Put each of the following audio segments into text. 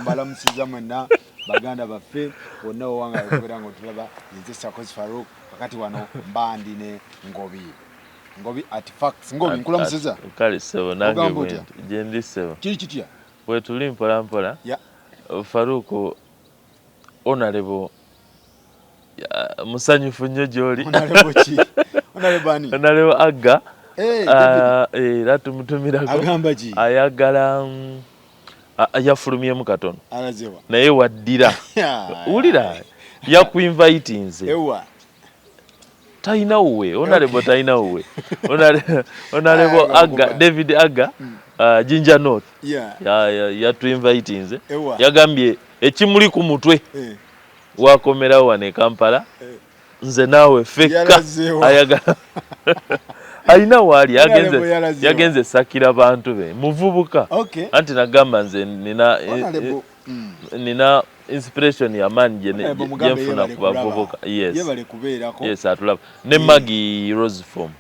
Mbalamusiza mwenna baganda baffe wonna wowanga okubeera nga otulaba. Nze Sakozi Farouk, kakati wano mbandi ne Ngobi. Ngobi Artifacts. Ngobi, nkulamusiza. Kale ssebo, nange. Ogamba otya? Bwe gyendi, ssebo. Kiri kitya? Bwetuli mpola mpola. Farouk, honorable musanyufu nnyo gy'oli. Honorable ki? Honorable ani? Honorable Agga. Eh, David. Era tumutumirako. Agamba ki? Ayagala yafulumyemu katono. Alazewa? Naye waddira, wulira, yakuinvitinze. Ewa. Talina wuwe, honorable talina wuwe. Honorable Ah, Agga kuba. David Agga, Jinja North, yatuinvitinze. Ewa. Yagambye ekimuli ku mutwe wakomerawo wano e Kampala. Nze naawe fekka. Yalazeewa. Ayagala alina waali Honorable yagenze. yalazeewa. Yagenze sakira bantu be muvubuka. Anti nagamba nze nina Honorable. Nina inspiration yamaanyi Honorable Mugambe gyenfuna yebale ku kulaba. bavubuka, yes. Yebale kubeerako. Yes, atulaba ne Maggie Roseform.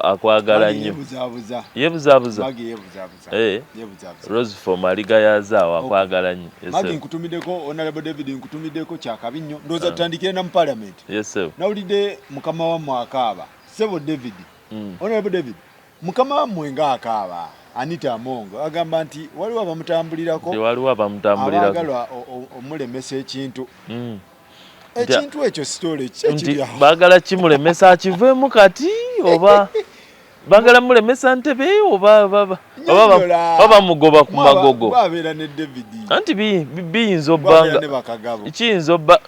Akwagala Maggie nnyo. Yebuzaabuza. Yebuzaabuza. Maggie yebuzaabuza. Yebuzaabuza. Roseform aligayazaawo, akwagala nnyo. Yes, Maggie sir. nkutumiddeko, Honorable David nkutumiddeko, kyakabi nnyo. Ndowooza tutandikire na mu parliament. Yes, sir. Nawulidde mukama wammwe akaaba. Ssebo David. Honorable David, mukama wammwe ng'akaaba. Anita Among agamba nti waliwo abamutambulirako Nti waliwo abamutambulirako. Abaagala omulemesa ekintu. Ekintu ekyo story ki Nti ekiri awo? baagala kimulemesa akiveemu kati, oba baagala mulemesa ntebe, oba Nnyonnyola. oba bamugoba ku magogo. Mwabeera ne David. Anti biyinza Mwabeera obbanga ne Bakagabo. Kiyinza obba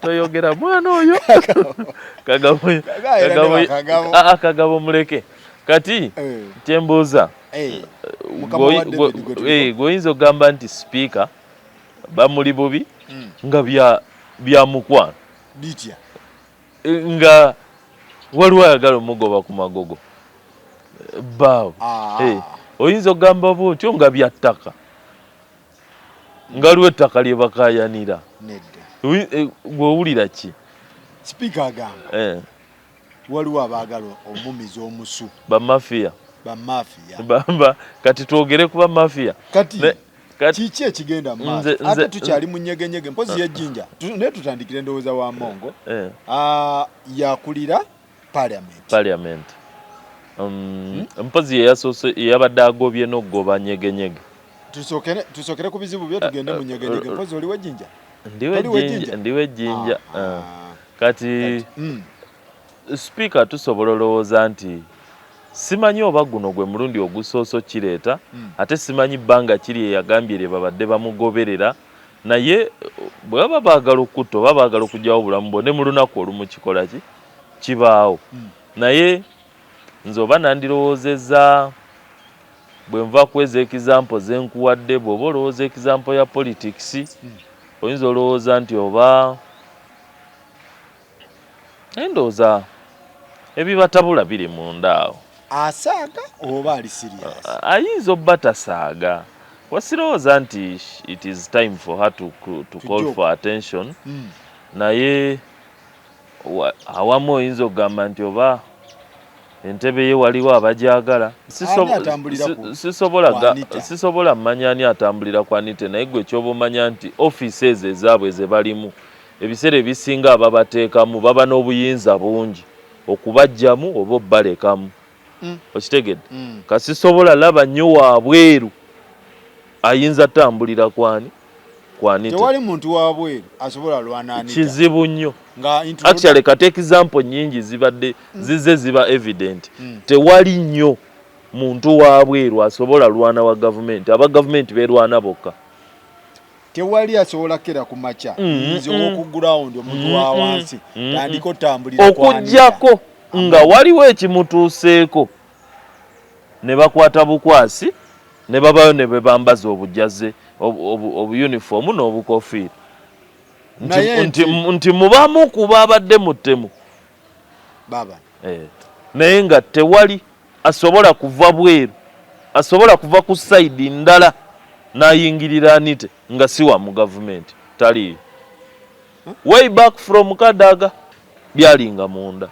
toyogera mwana oyo Kagabo. Kagabo era ne Kagabo. Bakagabo. Ah, ah, Kagabo muleke kati. Kyembuuza, Mukama wa David gwe tuliko. Gweoyinza okugamba nti sipiika bamuli bubi nga bya mukwano. Bitya? Nga waliwo ayagala omugoba ku magogo baawe. Oyinza okugamba bwotyo nga bya ttaka, nga waliwo ettaka lye bakayanira. Nedda. Gw'owulira ki? Sipiika agamba waliwo abaagala omumiza omusu. Bamafiya. Bamafiya. Bamba kati twogere ku bamafiya. Kati Kati kiki ekigenda mu maaso? Ate tukyali mu nyegenyege mpozi yejjinja, naye tutandikire ndowooza wa Mongo. Ah, yakulira parliament. Parliament. Mpozi yeyasoose yabadde agobye n'okugoba nyegenyege. Tusookere ku bizibu byo, tugende mu nyegenyege. Mpozi oli wejjinja? Ndiwe. Oli Jjinja. w'ejjinja? Ndiwe jjinja. Kati sipiika tusobola olowooza nti simanyi oba guno gwe mulundi ogusoose okireeta, ate simanyi bbanga kiri eyagambye lye babadde bamugoberera, naye bwe baba baagala okutta oba baagala okuggyawo obulamu bwo ne mu lunaku olumu kikola ki kibaawo. Naye nze oba nandirowoozezza bwe nva kweza example zenkuwadde, bw'oba olowooza example ya politics, oyinza olowooza nti oba naye ndowooza ebibatabula biri munda awo. Asaaga oba ali serious? Ayinza obba tasaaga, wasirowooza nti it is time for her to call joke. for attention. Naye awamu oyinza okugamba nti oba entebe ye waliwo abagyagala. Ani atambulira Sisobola ku Anita? Sisobola mmanya ani atambulira ku Anita, naye gwe kyoba omanya nti ofiisi ezo ezaabwe ze balimu, ebiseera ebisinga ababateekamu baba n'obuyinza bungi okubaggyamu oba obbalekamu. Okitegedde? Kasisobola laba nnyo waabweru ayinza tambulira kwani ku Anita. Tewali muntu wabweru asobola lwana Anita. Kizibu nnyo. Nga Actually kati example nyingi zibadde zize ziba evident. Tewali nnyo muntu wabweru asobola lwana wa gavumenti, aba gavumenti berwana bokka. Tewali asobola kera ku makya nze ow'oku ground, omuntu wa wansi, tandika otambulira ku Anita. Okugyako nga waliwo ekimutuuseeko ne bakwata bukwasi ne babayo ne bebambaza obujaze obuyunifoomu n'obukofiira Naye nti mubamu kuba abadde mu ttemu. Baba. Eh, naye nga tewali asobola kuva bweru, asobola kuva ku side ndala n'ayingirira Anita nga si wa mu gavumenti, taliiyo. Way back from Kadaga byalinga munda.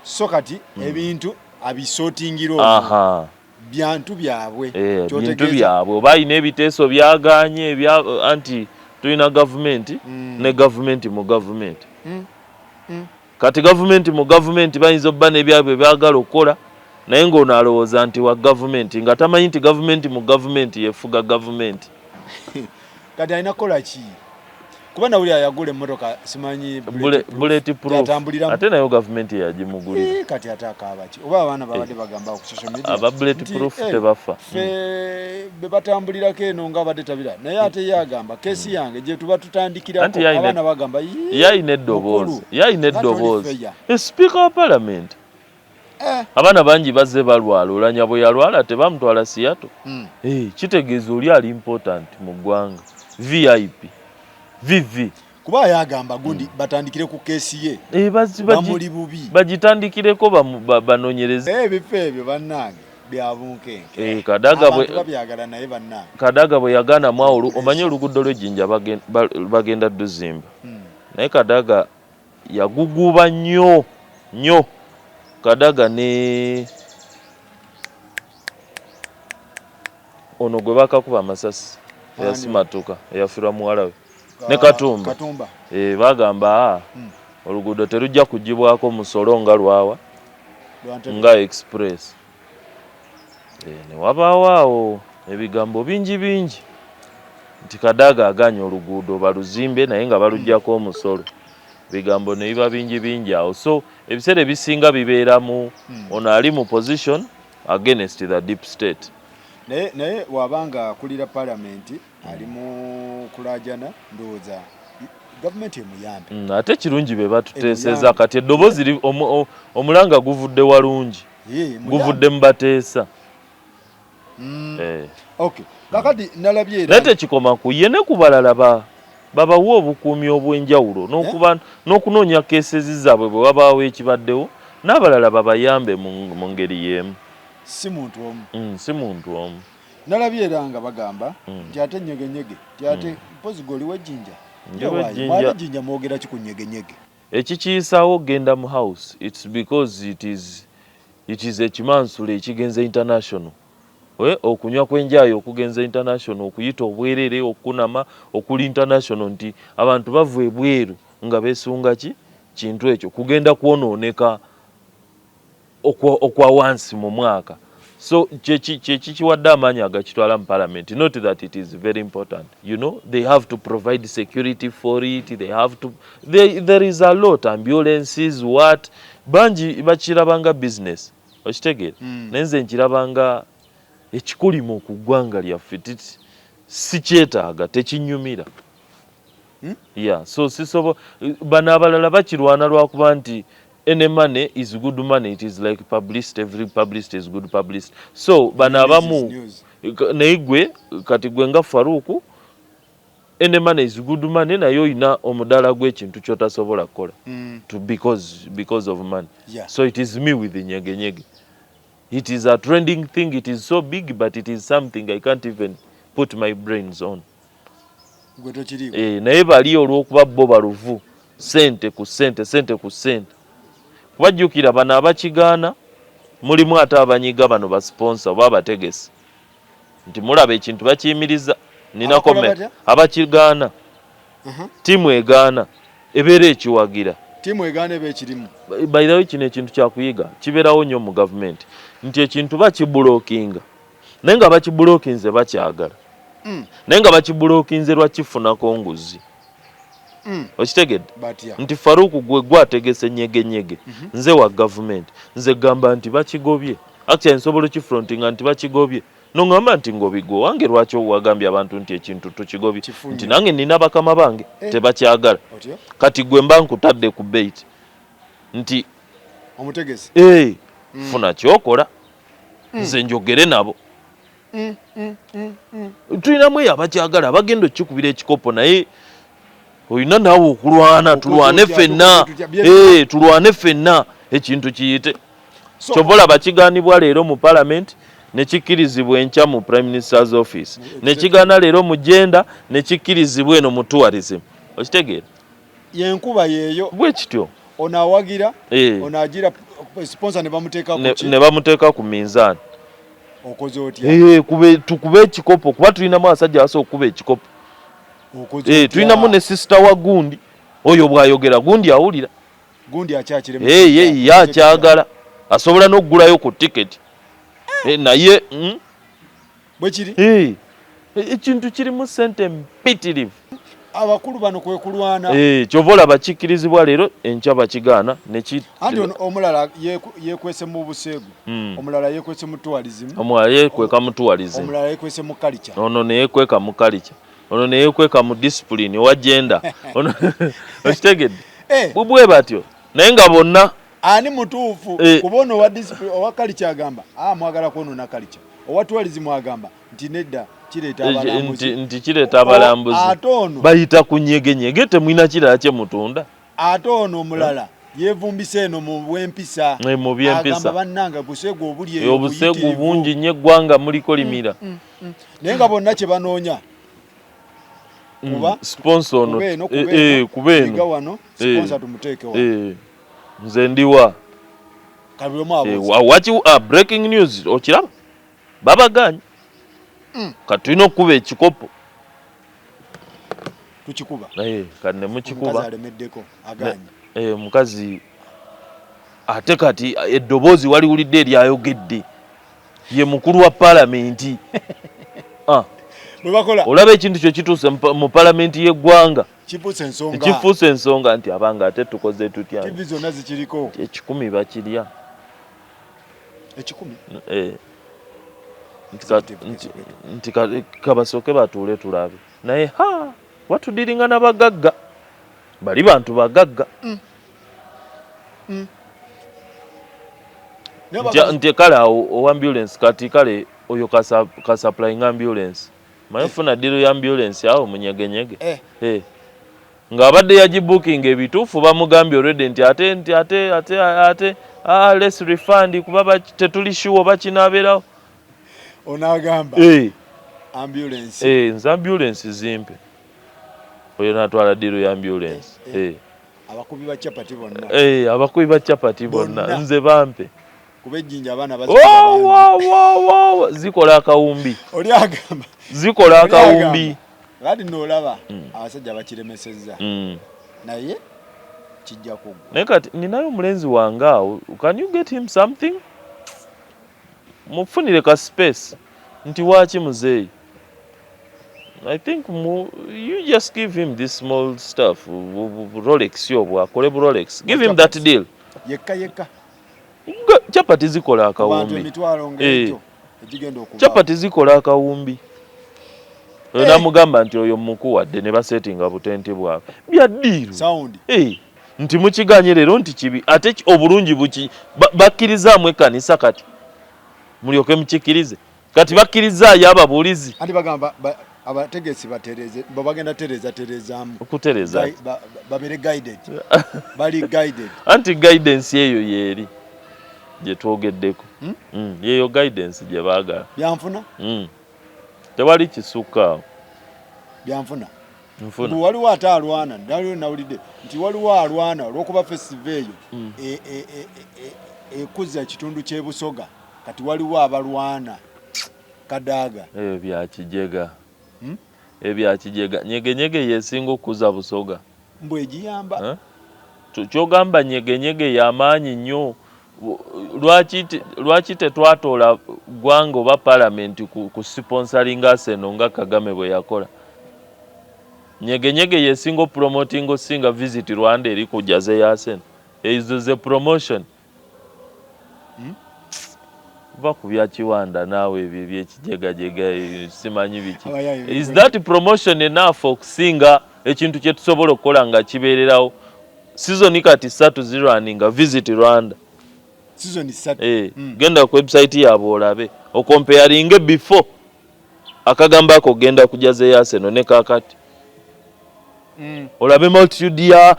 So kati ebintu abisortingira omwo. Byantu byabwe. Eh, bintu byabwe oba alina ebiteeso byaganye ebya anti tulina gavumenti ne gavumenti mu gavumenti. Kati gavumenti mu gavumenti bayinza obba n'ebyabwe byagala okukola, naye ng'ono alowooza nti wa gavumenti, nga tamanyi nti gavumenti mu gavumenti yefuga gavumenti. Kati alina kukola ki? Kuba nawuli ayagula emmotoka simanyi bullet proof, ate nayo gavumenti yagimugulira. Kati ate akaaba ki? Oba abaana babadde bagamba ku social media aba bullet proof tebafa. Ffe be batambulirako eno nga abadde tabira, naye ate ye agamba case yange gye tuba tutandikirako, abaana bagamba yalina eddoboozi, yalina eddoboozi, speaker wa parliament. Abaana bangi bazze balwala, Olanya bwe yalwala tebamutwala Seattle. Kitegeeza oli ali important mu ggwanga, VIP VV. Kuba yagamba gundi batandikire ku case ye. Bamuli bubi. Bagitandikireko, banonyereze. Ebifo ebyo bannange bya bunkenke. Kadaga bwe babyagala, naye bannange. Kadaga bwe yagaana mwawo, omanyi oluguudo lw'Ejjinja bagenda duzimba. Naye Kadaga yaguguba nnyo nnyo. Kadaga ne ono gwe bakakuba amasasi eyasimatuka, eyafirwa muwala we, ne Katumba. Katumba. Bagamba oluguudo terujja kugibwako musolo nga lwawa nga express. Ne wabaawo awo ebigambo bingi bingi nti Kadaga aganye oluguudo baluzimbe naye nga baluggyako omusolo. Bigambo ne biba bingi bingi awo. So ebiseera ebisinga bibeera mu ono ali mu position against the deep state. Naye wabanga akulira parliament ali mu kulajana, ndowooza gavumenti emuyambe. Ate kirungi be batuteeseza kati eddoboozi, omulanga guvudde walungi, guvudde mu bateesa. Okay, kakati nalabye era naye tekikoma ku ye, ne ku balala babawe obukuumi obw'enjawulo n'okunoonya cases zaabwe bwe wabaawo ekibaddewo, n'abalala babayambe mu ngeri y'emu. Si muntu omu. Si muntu omu. Nalabye era nga bagamba nti ate nyegenyege, nti ate mpozi gwe oli w'Ejjinja. Ndi w'Ejjinja. Mwali Jjinja, mwogera ki ku nyegenyege? Ekikiyisaawo genda mu house, it's because it is ekimansulo ekigenze international. Okunywa kw'enjaayo okugenza international, okuyita obwerere, okunama okuli international, nti abantu bava ebweru nga beesunga ki kintu ekyo kugenda kwonooneka okwa wansi mu mwaka. So kyekikiwadde amaanyi agakitwala mu parliament, not that it is very important. They have to provide security for it, they have to they, there is a lot, ambulances, what, bangi bakirabanga business, okitegeera? Naye nze nkirabanga ekikolimo ku ggwanga lyaffe, sikyetaaga, tekinyumira. Yeah, so sisobo bano abalala bakirwana lwakuba nti any money is good money. It is like publicity, every publicity is good publicity. So bano abamu, naye gwe kati gwe nga Faruku, any money is good money, naye oyina omudaala gw'ekintu ky'otasobola kukola to because of money. So it is me with nyegenyege. It is a trending thing, it is so big, but it is something I can't even put my brains on. Gwe tokiriiko. Naye bali olw'okuba bo baluvu, sente ku sente, sente ku sente. Kubajjukira bano abakigaana mulimu ate abanyiga bano ba sponsor oba abategesi nti mulaba ekintu bakiyimiriza ninako Abakola batya? Abakigaana, ttiimu egaana ebeera ekiwagira. Ttiimu egaana eba ekirimu. By the way, kino ekintu kyakuyiga, kibeerawo nnyo mu gavumenti nti ekintu bakiblockinga, naye nga bakiblockinze bakyagala, naye nga bakiblockinze lwakifunako nguzi. Okitegedde? Batya? Nti Faruku gwe gwategese nyegenyege, nze wa gavumenti, nze gamba nti bakigobye. Actually nsobola okifrontinga nti bakigobye, noŋŋamba nti ngobi gwe wange, lwaki wagambye abantu nti ekintu tukigobye? Kifu nti nnyo. Nange nina bakama bange tebakyagala. Otyo. Kati gwe mba nkutadde ku bait nti omutegesi. Hey, funa kyokola, nze njogere nabo. Tulinamu eyo abakyagala abagenda okukikubira ekikopo, naye olina naawe okulwana, tulwane Okututya, ffenna. okututya. Tulwane ffenna ekintu kiyite. So- Kyova olaba kigaanibwa leero mu parliament, nekikkirizibwa enkya mu prime minister's office, nekigaana leero mu gender, nekikkirizibwa eno mu tourism, okitegeera? Yenkuba yeeyo. Bwe kityo. Ono awagira, ono agira sponsor ne bamuteeka ku ki? Ne bamuteeka ku minzaani. Okoze otya? Tukube ekikopo, kuba tulinamu abasajja basobola okukuba ekikopo. Okoze otya? Tulinamu ne sister wa gundi oyo, bw'ayogera gundi awulira. Gundi akyakiremu. Ye akyagala, asobola n'okugulayo ku tiketi. Naye Bwe kiri. Ekintu kirimu sente mpitirivu. Abakulu bano kwe kulwana. Kyova olaba kikkirizibwa leero, enkya bakigaana neki. Anti ono omulala yekwese mu buseegu, omulala yekwese mu tourism, Omulala yekweka mu tourism, omulala yekwese mu culture. Ono neyekweka mu culture, ono neyekweka mu discipline owa gender. Ono okitegedde? Bwe batyo, naye nga bonna Ani mutuufu? Kuba ono owa discipline, owa culture agamba, ah, mwagala kwonoona culture. Owa tourism agamba nti nedda, kireeta abalambuzi. Nti kireeta abalambuzi. Ate ono Bayita ku nyegenyege, temulina kirala kye mutunda. Ate ono omulala yeevumbisa eno mu bwempisa. Mu byempisa. Agamba, bannanga, buseegu obuli eyo Obuseegu buyitirivu. bungi nnyo, eggwanga muliko limira. Naye nga bonna kye banoonya kuba Sponsor ono. Kuba eno, kuba eno, kuba eno. Yiga wano, sponsor tumuteeke wano. Nze ndiwa. Kabiri omu abuuza. Waki breaking news okiraba, babaganye. Kati tulina okukuba ekikopo. Tukikuba. Kati ne mukikuba. Omukazi alemeddeko, aganye. Omukazi ate kati eddoboozi waliwulidde eryayogedde ye mukulu wa paalamenti. Bwe bakola. Olaba ekintu kyo kituuse mu paalamenti y'eggwanga. Kifuuse ensonga. Kifuuse ensonga nti abanga ate tukoze tutya? TV zonna zikiriko. 1,000 bakirya. 1,000? Nti kabasooke batuule tulabe. Naye ha, watudiringa n'abagagga, bali bantu bagagga. Nti kale awo owa ambulance, kati kale oyo ka supplying ambulance, manyi funa deal ya ambulance awo munyegenyege. Ng'abadde yagibooking ebituufu, bamugambye already nti ate nti ate ate ate let's refund, kuba tetuli sure bakinaabeerawo. Onaagamba ambulance. Nze ambulance zimpe, oyo natwala deal ya ambulance. Abakubi ba chapati bonna. Abakubi ba chapati bonna. Bonna. Nze bampe. Kuba ejjinja abaana Oh, bazikuba bangi. Wo, zikola akawumbi. Oli agamba. Zikola Oli akawumbi. agamba, kati n'olaba abasajja bakiremesezza. Naye kijja kuggwa. Naye kati ninayo omulenzi wange awo, can you get him something? Mufunire ka space nti waaki muzeeyi. I think you just give him this small stuff, Rolex obwo, akole bu Rolex. Give him that deal. Yekka yekka. Chapati zikola Ku bantu akawumbi. emitwalo ng'egyo egigenda okubaawo. Chapati zikola akawumbi. Oyo namugamba nti oyo mukuwadde, ne basetinga butenti bwabwe. Bya deal. Sound. Nti mukiganye leero nti kibi, ate obulungi buki bakkirizaamu ekkanisa, kati mulyoke mukikkirize. Kati bakkirizaayo ababuulizi. Anti bagamba abategesi batereze, bo bagenda tereza terezaamu. Okutereza. Babeere guided. Bali guided. Anti guidance eyo yeeri gye twogeddeko. Yeeyo guidance gye baagala. Byanfuna? Tewali kisukka awo. Byanfuna. Nfuna. Mbu waliwo ate alwana, naliwo nawulidde nti waliwo alwana olw'okuba festival eyo ekuza ekitundu ky'e Busoga, kati waliwo abalwana Kadaaga. Ebyo bya kijega. Ebyo bya kijega. Nyegenyege yesinga okukuza Busoga. Mbu egiyamba. Kyogamba nyegenyege y'amaanyi nnyo. Lwaki tetwatoola ggwanga oba paalamenti ku sponsoring Arsenal nga Kagame bwe yakola? Nyegenyege yesinga opromoting osinga Visit Rwanda eri ku jersey ya Arsenal. Ezo ze promotion. Kuba ku bya Kiwanda naawe ebyo ebyekijegajega, simanyi biki. Abayaye Is that promotion enough okusinga ekintu kye tusobola okukola nga kibeererawo? Season kati 3 zirunninga Visit Rwanda. Season 3. Genda ku website yaabwe olabe. Okomparinge before akagambo ako genda ku jersey ya Arsenal ne kaakati. Olabe multitude ya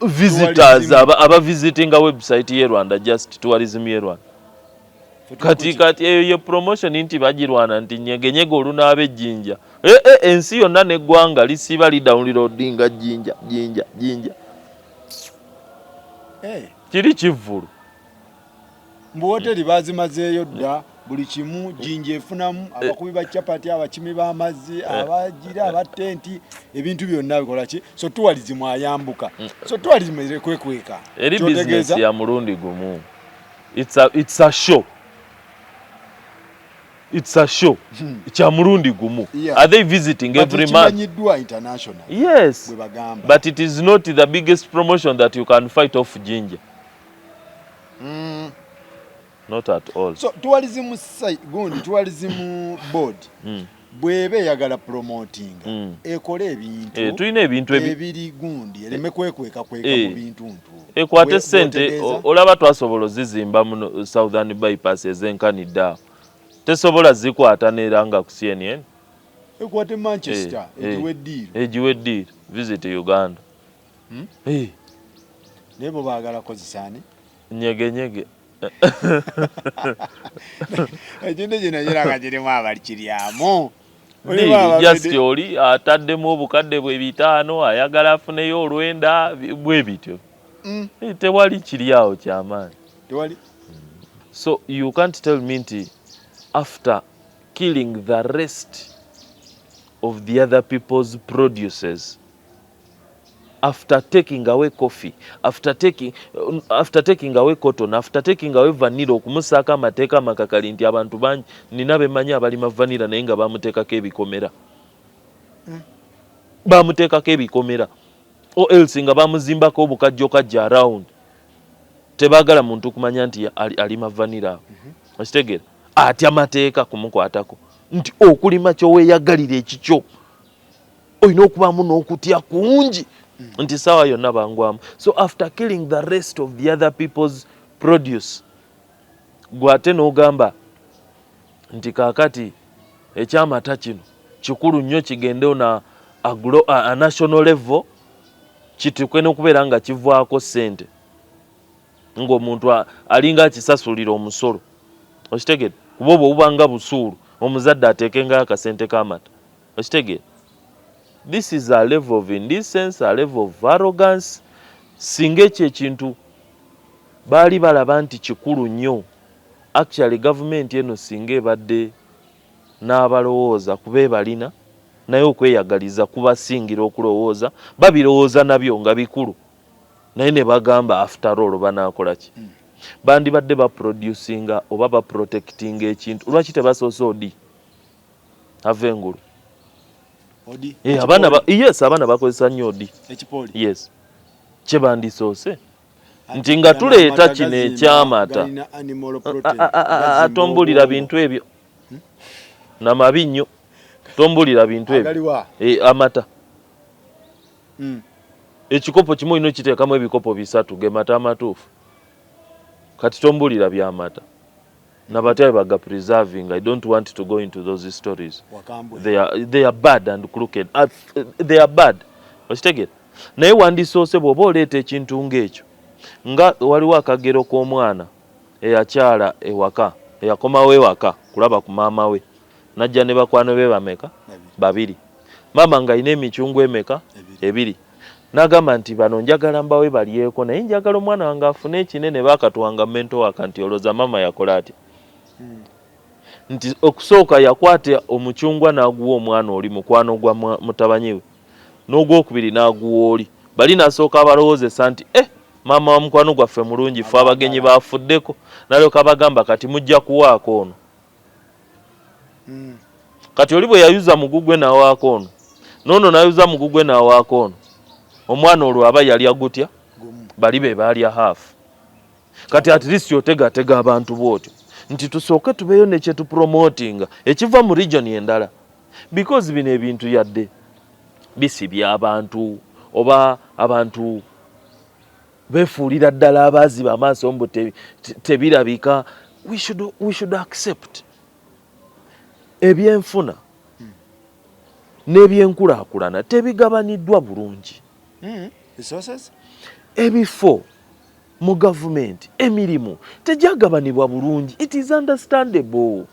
visitors Tourism. aba visitinga website ye Rwanda, just tourism ye Rwanda. Kati eyo ye promotion nti bagirwana nti nyegenyege olunaaba ejjinja. Ensi yonna n'eggwanga lisiiba lidownloadinga jjinja, jjinja, jjinja. Kiri kivvulu. Mbu hoteri bazimazeeyo dda, buli kimu Jinja efunamu abakubi ba chapati, abakimi b'amazzi, abagira abatenti, ebintu byonna bikola ki. So tourism ayambuka, so tourism ekwekweka. Eri business ya mulundi gumu. It's a show, it's a show kya mulundi gumu. Are they visiting every month? Kimanyiddwa international. Yes. Bwe bagamba. But it is not the biggest promotion that you can fight off Jinja. Not at all. So tourism gundi tourism board bw'eba eyagala promoting, ekole ebintu Tulina ebintu ebiri gundi, ereme kwekweka kweka mu bintu ntu. Ekwate sente. Olaba twasobola ozizimba muno Southern Bypass ezenkanidde awo, tesobola zikwata neranga ku CNN? Ekwate Manchester, egiwe deal. Egiwe deal, Visit Uganda. Naye bo baagala kozesa ani? Nyege nyege. Ekintu kino kiranga kirimu abalikiryamu. Deal, just oli ataddemu obukadde bwe 500, ayagala afuneyo olwenda, bwe bityo. Tewali kiri awo kyamaanyi. Tewali. So you can't tell me nti after killing the rest of the other people's produces, after taking away coffee, after taking away cotton, after taking away vanilla, okumusaako amateeka amakakali nti abantu bangi nina bemanyi abalima vanilla naye nga bamuteekako ebikomera, bamuteekako ebikomera or else nga bamuzimbako obukajjo kajja around, tebaagala muntu kumanya nti alima vanilla awo. Okitegeera? Atya amateeka kumukwatako nti okulima kyoweeyagalira ekikyo olina okubaamu n'okutya kungi nti saawa yonna bangwamu. So after killing the rest of the other people's produce, gwe ate n'ogamba nti kaakati ekyamata kino kikulu nnyo, kigende na a national level, kituuke n'okubeera nga kivaako ssente ng'omuntu alinga akisasulira omusolo. Okitegere? Kuba obwo bubanga busuulu, omuzadde ateekengayo akasente k'amata. Okitegere? This is a level of indecence, a level of arrogance. Singa ekyo ekintu baali balaba nti kikulu nnyo, actually gavumenti eno singa ebadde n'abalowooza, kuba ebalina, naye okweyagaliza kubasingira okulowooza. Babirowooza nabyo nga bikulu, naye ne bagamba after all banaakola ki? Bandibadde baproducinga oba baprotectinga ekintu. Lwaki tebasoose odi ava engulu? Odi? Abaana yes, abaana bakozesa nnyo odi. Ekipoli? Yes, kyebandisoose nti nga tuleeta kino ekyamata. Tombulira bintu ebyo namabi nnyo, tombulira bintu ebyo. Agaliwa? Amata. Ekikopo kimu olina okiteekamu ebikopo 3, ge mata amatuufu. Kati tombulira byamata nabatya baga preserving. I don't want to go into those stories. Wakambwe. They are bad and crooked. They are bad. Okitegeera? Naye wandisoose bw'oba oleeta ekintu ng'ekyo, nga waliwo akagero k'omwana eyakyala ewaka, eyakomawo ewaka kulaba ku maama we, najja ne bakwano be bameka? Babiri. Babiri. Maama ng'alina emicungwa emeka? Ebiri. Ebiri. N'agamba nti bano njagala mbawe balyeko, naye njagala omwana wange afune ekinene. Baakatuwanga mento waka nti olowooza maama yakola atya? Nti okusooka yakwata omucungwa n'aguwa omwana oli mukwano gwa mutabanyi we, n'ogwokubiri n'aguwa oli bali. N'asooka abalowoozesa nti eh, maama wa mukwano gwaffe mulungi, fe abagenyi bafuddeko. Nalyoka abagamba, kati mujja kuwaako ono. Kati oli bwe yayuza mugugwe n'awaako ono, noono n'ayuza mugugwe n'awaako ono, omwana olwo aba yalya gutya? Gumu. Bali be baalya half. Kati at least otegatega abantu bwotyo nti tusooke tubeeyo nekyetupromotinga ekiva mu region endala, because bino ebintu yadde bisibya abantu oba abantu beefuulira ddala abaaziba amaaso mbu tebirabika. We should accept ebyenfuna n'ebyenkulaakulana tebigabaniddwa bulungi. Resources? Ebifo mu gavumenti, emirimu tegyagabanibwa bulungi. It is understandable.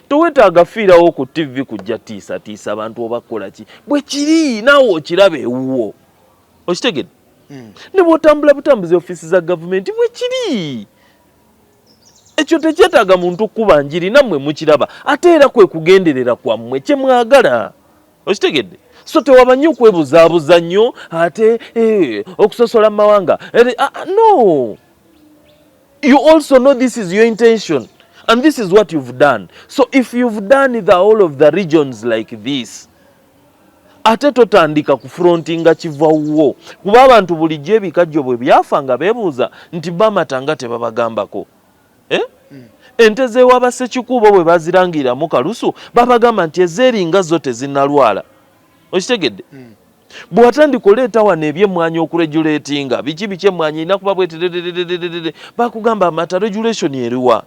Towetaaga fiirawo ku TV kujja tiisatiisa abantu oba kukola ki. Bwe kiri, naawe okiraba ewuwo. Okitegedde? Ne bw'otambula butambuzi ofiisi za gavumenti, bwe kiri. Ekyo tekyetaaga muntu kuba njiri, nammwe mukiraba, ate era kwe kugenderera kwammwe kye mwagala. Okitegedde? So tewaba nnyo okwebuzaabuza nnyo ate okusosola mu mawanga. No, you also know this is your intention and this is what you've done. So if you've done the whole of the regions like this, ate totandika kufrontinga kiva wo, kuba abantu bulijjo ebikajjo bwe byafa nga beebuuza nti bamata nga tebabagambako, eh? Ente z'ewaba Ssekikuubo bwe bazirangiriramu kalusu, babagamba nti ezeeringa zo tezinnalwala. Okitegedde? Bw'atandika oleeta wano ebyemmwanyi okuregulatinga biki biki, emmwanyi erina kuba bwetererererere, bakugamba amata regulation eriwa?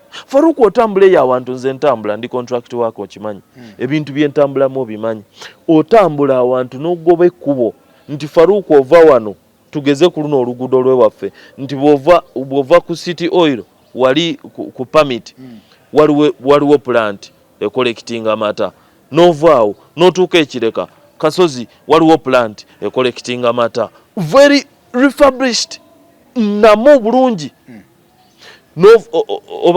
Faruku, otambula eyo awantu, nze ntambula, ndi contract wako, okimanyi. Ebintu byentambulamu obimanyi. Otambula awantu n'ogoba ekkubo nti Faruku ova wano, tugeze ku luno oluguudo lwewaffe, nti bw'ova ku City Oil wali ku permit, waliwo plant ecollectinga amata. N'ovaawo n'otuuka ekireka Kasozi, waliwo plant ecollectinga amata, very refurbished namu bulungi.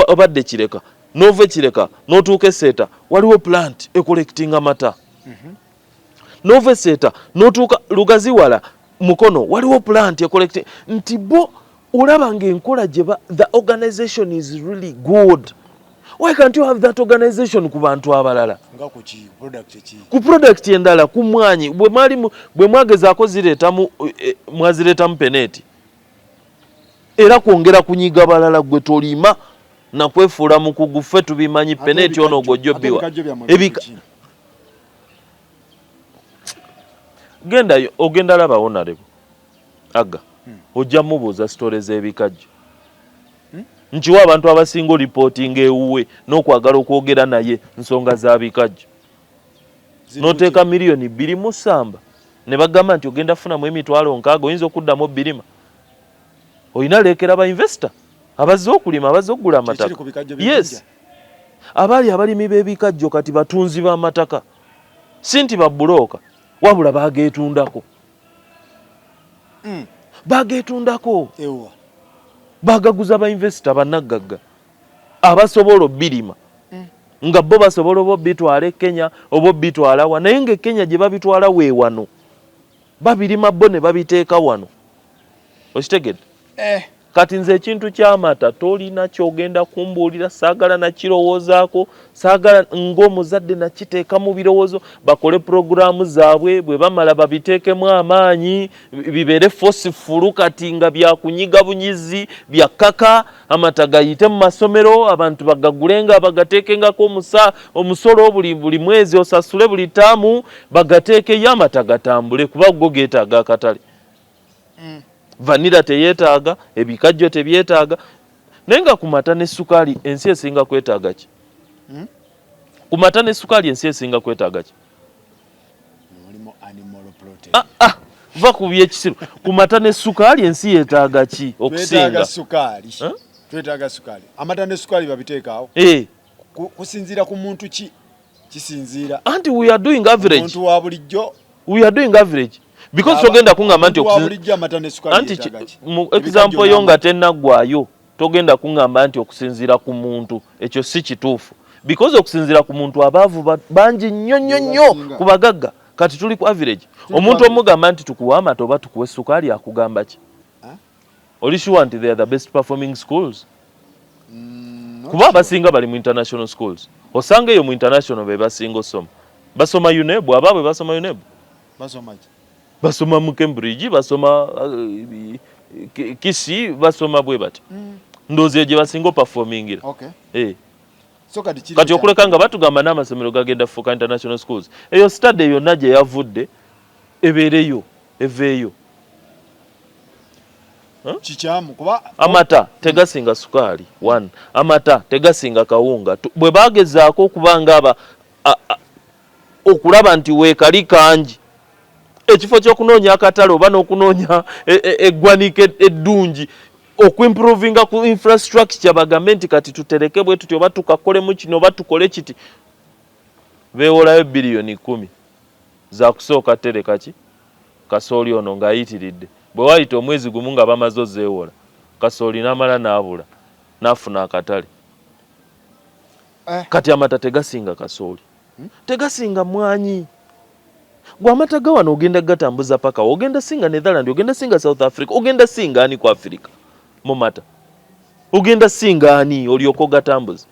Obadde Kireka, n'ova Ekireka n'otuuka Eseeta, waliwo plant ecollectinga amata. N'ova Eseeta n'otuuka Lugaziwala Mukono, waliwo plant ecollecting. Nti bo olaba ng'enkola gye the organization is really good. Why can't you have that organization ku bantu abalala? Nga ku ki product ki? Ku product endala, ku mwanyi bwe mwali bwe mwagezaako zireetamu, mwazireetamu peneti era kwongera kunyiga balala. Gwe tolima nakwefuula mukugu, ffe tubimanyi. Ate peneti ono gwojjo ate biwa ebikajjo byammwe biki? Gendayo, ogenda laba honorable aga, ojja mubuuza story z'ebikajjo. Nkiwa abantu abasinga olipootinga ewuwe n'okwagala okwogera naye nsonga za bikajjo. Ziri N'oteeka 2 miliyoni mu ssamba ne bagamba nti ogenda kufunamu 60,000, oyinza okuddamu obirima? Olina leekera ba investor abazze okulima, abazze okugula Kikiri amataka. ku bikajjo Yes. by'ejjinja? Abaali abalimi b'ebikajjo kati batunzi b'amataka, si nti babulooka, wabula bageetundako. Bageetundako. Ewa? Bagaguza ba investor bannaggagga abasobola obirima, nga bo basobola oba obitwala e Kenya oba obitwala wa, naye nga e Kenya gye babitwala weewano babirima bo ne babiteeka wano. Okitegedde? Eh. Kati nze ekintu ky'amata tolina kyogenda kumbuulira, saagala nakirowoozaako, saagala ng'omuzadde nakiteeka mu birowoozo. Bakole puroguraamu zaabwe, bwe bamala babiteekemu amaanyi, bibeere forceful. Kati nga byakunyiga bunyizi, byakkaka, amata gayite mu masomero, abantu bagagulenga, bagateekengako omusolo buli mwezi, osasule buli taamu, bagateekeyo, amata gatambule, kuba go geetaaga akatale. Vanilla teyeetaaga, ebikajjo tebyetaaga, naye nga ku mata ne sukaali ensi esinga kwetaaga ki? Hmm? Ku mata ne sukaali ensi esinga kwetaaga ki? Mulimu animal protein. Ah, ah, va ku byekisiru. Ku mata ne sukaali ensi yeetaaga ki Twetaaga okusinga? sukaali. Huh? Twetaaga sukaali. Amata ne sukaali babiteekaawo. Eh, Kusinziira ku muntu ki? Kisinziira anti we are doing average. Omuntu wa bulijjo. We are doing average because togenda kuŋŋamba nti Omuntu wa bulijjo amata ne sukaali anti yeetaaga ki? Mu Ebikajjo example yo nga n'amata. tennaggwayo, togenda kuŋŋamba nti okusinziira ku muntu. Ekyo si kituufu, because okusinziira ku muntu abaavu bangi nnyo nnyo nnyo Bebasinga. ku bagagga. Kati tuli ku average. Tuli ku Omuntu average. omugamba nti tukuwe amata oba tukuwe sukaali, akugamba ki? Huh? Oli sure nti they are the best performing schools? Not Kuba sure. abasinga bali mu international schools. Osanga eyo mu international be basinga osoma, basoma UNEB, abaabwe basoma UNEB. Basoma ki? Basoma mu Cambridge, basoma Kisi, basoma bwe bati. Ndowooza eyo gye basinga opafomingira. Okay. Eh. So kati kiri Kati okuleka nga batugamba n'amasomero gagenda kufuuka international schools, eyo study yonna gye yavudde ebeereyo, eveeyo. Kikyamu kuba Amata tegasinga sukaali, one. Amata tegasinga kawunga. Bwe bagezaako okuba nga aba okulaba nti weekali kangi, ekifo ky'okunoonya akatale oba n'okunoonya eggwanika eddungi, okuimprovinga ku infrastructure, bagambe nti kati tutereke bwe tuti oba tukakolemu kino oba tukole kiti, beewolayo 10 biliyoni za kusooka tereka ki kasooli ono ng'ayitiridde. Bwe wayita omwezi gumu nga bamaze ozeewola, kasooli n'amala n'abula. N'afuna akatale. Eh. Kati amata tegasinga kasooli, tegasinga mwanyi. Gwe amata ga wano ogenda gatambuza paka ogenda singa Netherland, ogenda singa South Africa, ogenda singa ani ku Africa mu mata, ogenda singa ani olyoka ogatambuza?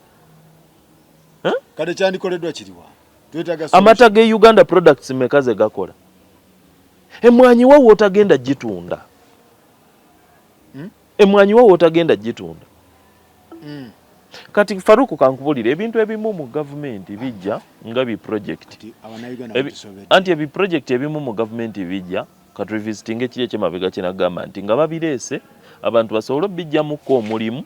Kale kyandikoleddwa kiriwa? Twetaaga Amata ge Uganda products meka ze gakola? Emwanyi wawo otagenda gitunda? Emwanyi wawo otagenda gitunda? Kati Faruku, kankubulire, ebintu ebimu mu gavumenti bijja nga bi project. Kati abannayuganda batusobedde. Anti ebi project ebimu mu gavumenti bijja, katurevisitinga ekiri ekyemabega kyenagamba nti nga babireese abantu basobole obijjamuko omulimu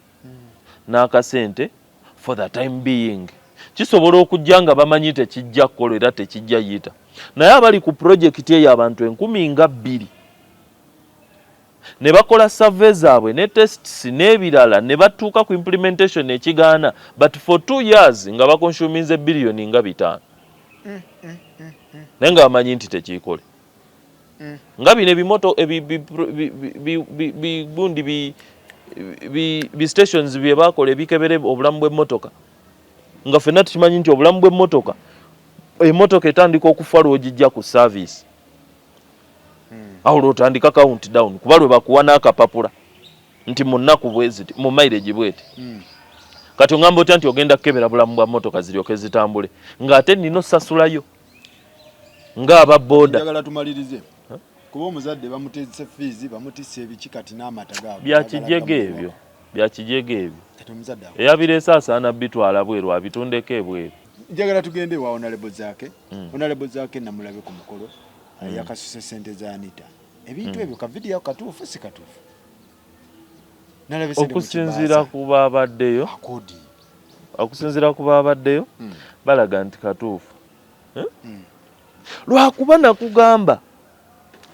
n'akasente for the time being. Kisobola okujja nga bamanyi tekijja kukola era tekijja yita, naye abali ku project eyo abantu 20,000 ne bakola survey zaabwe ne tests n'ebirala ne batuuka ku implementation ekigaana, but for 2 years nga bakonsuminze biliyoni nga 5, naye nga bamanyi nti tekiikole. Nga bino ebimoto gundi bi stations bye bakola ebikebera obulamu bw'emmotoka, nga ffenna tukimanyi nti obulamu bw'emmotoka, emmotoka etandika okufa lw'ogijja ku service. Awo lw'otandika count down, kuba lwe bakuwa n'akapapula nti mu nnaku bweziti, mu mileage bweti. Kati oŋŋamba otya nti ogenda kukebera bulamu bwa mmotoka ziryoke zitambule, ng'ate nina osasulayo ng'aba booda? Njagala tumalirize, kuba omuzadde bamutese fees, bamutisse ebiki, kati n'amata gaabo Byakijega ebyo, byakijega ebyo. Kati omuzadde ako Eyabireese asaana bitwala bweru, abitundeko ebweru. Njagala tugende ewa Honorable Zaake. Honorable Zaake namulabe ku mukolo, yakasuse sente za Anita. Ebintu ebyo, ka video katuufu si katuufu? Nalabye sente mu Okusinziira kibaasa. ku babaddeyo, Akodi. okusinziira ku babaddeyo, balaga nti katuufu. Eh? Lwakuba nakugamba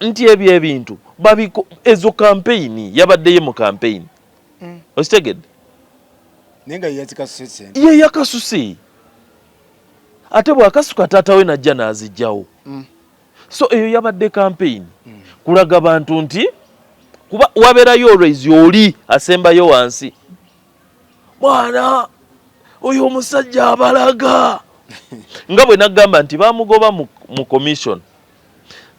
nti ebyo ebintu babiko, ezo campaign yabaddeyo mu campaign, okitegedde? Naye nga ye yazikasuse sente. Ye yakasuse, ate bw'akasuka taata we najja n'azijjawo. So eyo yabadde campaign kulaga bantu nti kuba wabeerayo always oli asembayo wansi, mwana oyo omusajja abalaga nga bwe nagamba nti bamugoba mu commission,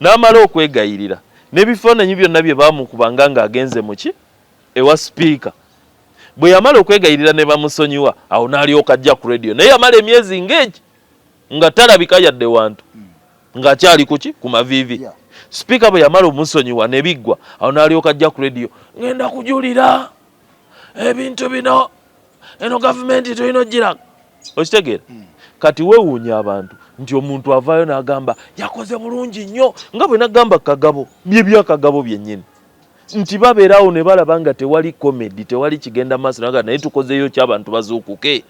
n'amala okwegayirira n'ebifaananyi byonna bye baamukubanga ng'agenze muki ewa sipiika. Bwe yamala okwegayirira ne bamusonyiwa, awo n'alyoka ajja ku radio, naye yamala emyezi ng'egi nga talabika yadde wantu, ng'akyali kuki ku maviivi. Sipiika bwe yamala omusonyiwa ne biggwa, awo n'alyoka ajja ku radio, "Ngenda kujulira ebintu bino, eno gavumenti tulina ogiraga." Okitegeera? Kati weewuunya abantu nti omuntu avaayo n'agamba yakoze bulungi nnyo, nga bwe nagamba Kagabo, bye byakagabo byennyini, nti babeerawo ne balaba nga tewali comedy, tewali kigenda maaso, naga naye tukozeeyo ki abantu bazuukuke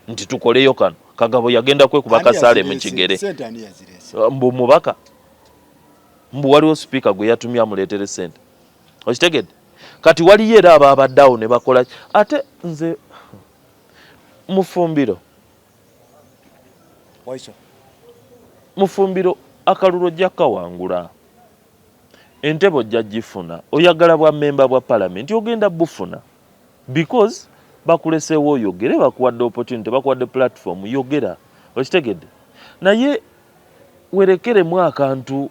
nti tukoleyo kano. Kagabo yagenda kwekuba Ani kasaale mu yazireese? kigere. Sente ani yazireese? Mbu mubaka, mbu waliwo sipiika gwe yatumye amuleetere sente, okitegedde? Kati waliyo era abaabadde awo ne bakola. Ate nze Mufumbiro, Waiso. Mufumbiro, akalulu ojja kawangula, entebe ojja gifuna. Oyagala bwa memba bwa palamenti, ogenda bufuna because bakuleseewo oyogere, bakuwadde opportunity, bakuwadde platform, yogera, okitegedde? Naye werekeremu akantu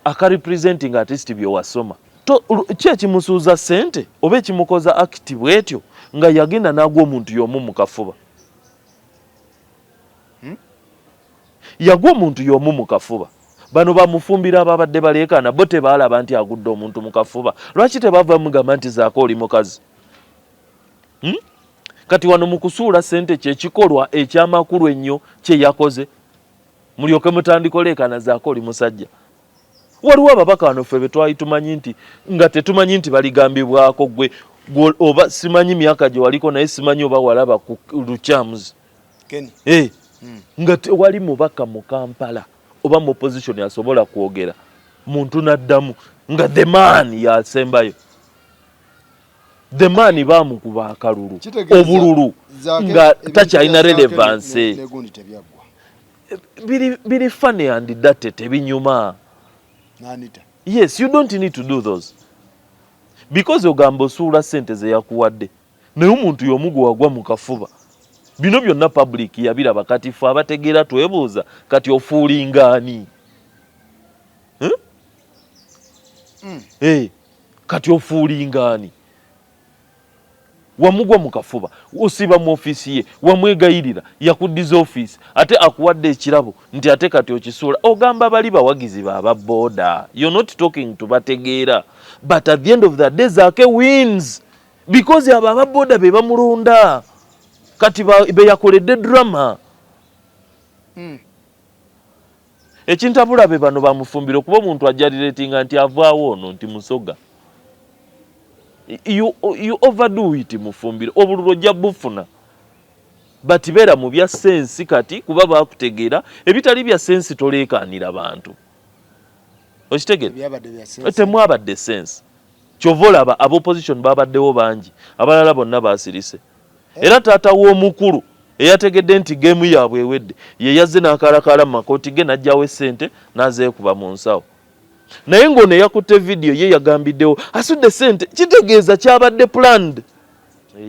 aka representing at least byewasoma. Ki ekimusuuza ssente oba ekimukoza act bwetyo nga yagenda n'agwa omuntu y'omu mu kafuba? Yagwa omuntu y'omu mu kafuba. Bano bamufumbira ababadde baleekaana bo tebaalaba nti agudde omuntu mu kafuba? Lwaki tebava mugamba nti Zaako oli mukazi? Kati wano mu kusuula ssente, kyekikolwa ekyamakulu ennyo kye yakoze, mulyoke mutandika oleekaana Zaako oli musajja. Waliwo ababaka wano ffe be twali tumanyi nti nga tetumanyi nti baligambibwako. Gwe gwe oba simanyi myaka gye waliko, naye simanyi oba walaba ku lukyamuzi. Ken. Eh, nga tewali mubaka mu Kampala oba mu opposition asobola kwogera muntu n'addamu nga the man yasembayo. The man baamukuba akalulu, Kitegeeza obululu, Zaake nga ebintu takyalina bya Zaake relevance. Negundi tebyaggwa. Biri funny and dirty, tebinyuma. N'Anita. Yes, you don't need to do those because ogamba osuula sente ze yakuwadde. Naye omuntu y'omu gwe wagwa mu kafuba. Bino byonna public yabiraba. Kati ffe abategeera twebuuza, kati ofoolinga ani? Hmm? Eh, kati ofoolinga ani? Wamugwa mu kafuba, osiiba mu ofiisi ye, wamwegayirira, yakuddiza ofiisi, ate akuwadde ekirabo nti ate kati okisuula. Ogamba bali bawagizi ba boda. You're not talking to bategeera. But at the end of the day, Zaake wins because abo aba boda be bamulonda. Kati be yakoledde drama. Ekintabula be bano bamufumbira, okuba omuntu ajja relatinga nti avaawo ono nti Musoga. You overdo it. Mufumbiro, obululu ojja bufuna, but beera mu bya sense kati, kuba bakutegeera. Ebitali bya sense toleekaanira bantu, okitegeera? Byabadde bya sense. Temwabadde sense. Kyova olaba aba opposition babaddewo bangi, abalala bonna basirise. Era taata w'omukulu eyategedde nti game yaabwe ewedde, ye yazze n'akalakala mu makooti ge, n'aggyawo essente n'azeekuba mu nsawo. Naye ng'ono eyakutte vidiyo ye yagambiddewo asudde sente, kitegeeza kyabadde planned.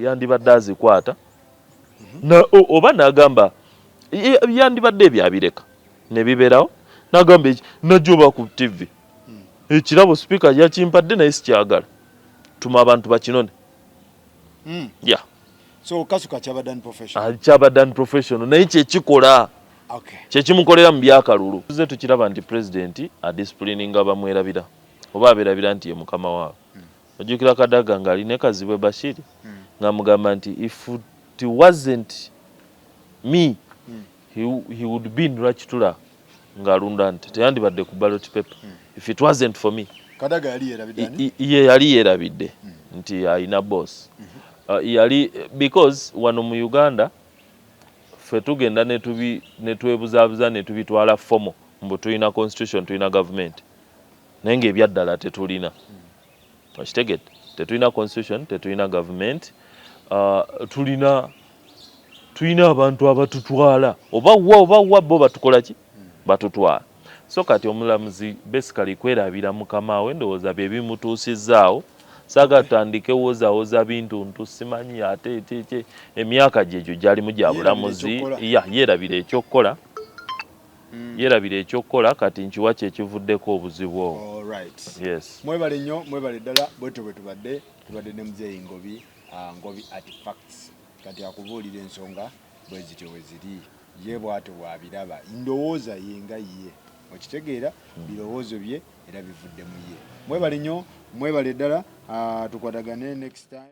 Yandibadde azikwata oba n'agamba yandibadde ebyo abireka ne bibeerawo, n'agamba najja oba ku TV, ekirabo sipiika yakimpadde naye sikyagala, tuma abantu bakinone. Yeah. So kasuka kyabadde unprofessional. Ah, kyabadde unprofessional, naye kyekikola kyekimukolera mu byakalulu. Tuze tukiraba nti pulezidenti adisciplininga bamwerabira oba abeerabira nti ye mukama waabwe. Ojjukira Kadaga ng'alina Kazibwe Bashiri, ng'amugamba nti if it wasn't me, he would be in Rwakitura ng'alunda nti teyandibadde ku ballot paper if it wasn't for me. Kadaga yali yerabidde ani? Ye yali yeerabidde nti alina boss. Yali because wano mu Uganda ffe tugenda ne twebuzaabuza ne tubitwala formal mbu tulina constitution, tulina government, naye ng'ebyaddala tetulina. Okitegedde? Tetulina constitution, tetulina government. Tulina abantu abatutwala oba wa oba wa, bo batukola ki? Batutwala. So kati omulamuzi basically kwerabira mukama we, ndowooza bye bimutuusizaawo. Saaga tutandike wozawoza bintu ntu simanyi ate ete emyaka gyegyo gyalimu gya bulamuzi. Yeerabira ekyokukola. Ya, yeerabira ekyokukola. Yeerabira ekyokukola. Kati nkiwa kyekivuddeko obuzibu obwo. Alright. Yes. Mwebale nnyo, mwebale ddala. Bwetyo bwe tubadde ne muzeeyi Ngobi, Ngobi Artifacts. Kati akubuulira ensonga bwe zityo bwe ziri, ye bw'atyo bw'abiraba, ndowooza ye nga ye, okitegeera? Birowoozo bye era bivudde mu ye. Mwebale nnyo, mwebale ddala. Tukwatagane next time.